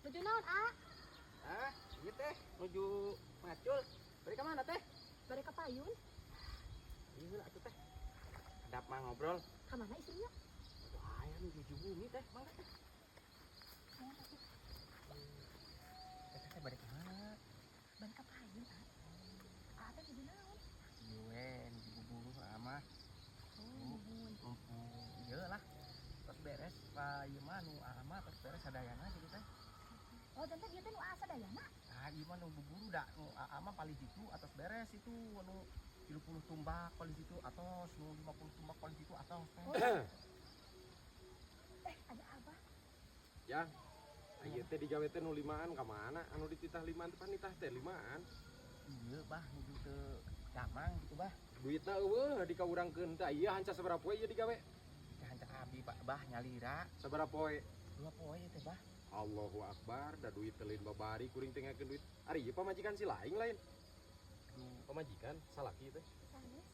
Nuju naon, A? Ah, ieu teh nuju macul. Bari ka mana teh? Bari ka payun. Ieu lah atuh teh. Kedap mah ngobrol. Ka mana istrinya? Aduh, aya nuju bumi teh, mangga teh. Teh teh bari ka mana? Bari ka payun, A. A teh nuju naon? Ieu we nuju buburuh mah. Oh, nuhun. Mumpung ieu lah. Tos beres pa ieu mah nu ama tos beres sadayana gitu teh. Oh, janten ieu teh nu A sadayana. Ah, ieu mah nu buburu da nu ama palih ditu atos beres itu nu 30 tumbak palih ditu atos nu 50 tumbak palih ditu atos teh. Oh. Eh, ada Abah. Ya, ieu teh digawe teh nu limaan ka mana? Anu dititah limaan teh pan nitah teh limaan. Iya bah, nuju teu damang gitu bah. Duitna euweuh dikaurangkeun teh ieu hanca sabaraha poe ieu digawe? Teh hanca abi pak bah nyalira. Sabaraha poe? 2 poe teh bah. Allahu akbar, da duit teh lain babari kuring teh ngakeun duit. Ari ieu pamajikan si laing lain. Aduh, Pamajikan salaki teh. Sanes.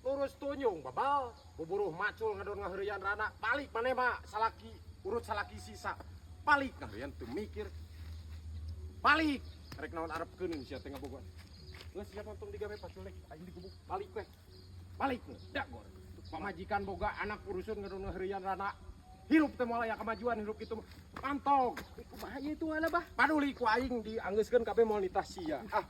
Lurus tunjung babal, buburuh macul ngadon ngaheureuyan rana, balik maneh mah salaki, urut salaki sisa. Balik ngaheureuyan teu mikir. Balik, rek naon arepkeun sia teh ngabogohan. Geus siap tong digawe pacul lagi, aing digubuk, balik we. Balik we, dagor. Pamajikan boga anak urusun ngadon ngaheureuyan rana. Hirup teh moal aya kemajuan hirup kitu mah. Pantog. Kumaha ieu itu ala bah? Paduli ku aing dianggeuskeun kabeh moal nitah sia. Ah,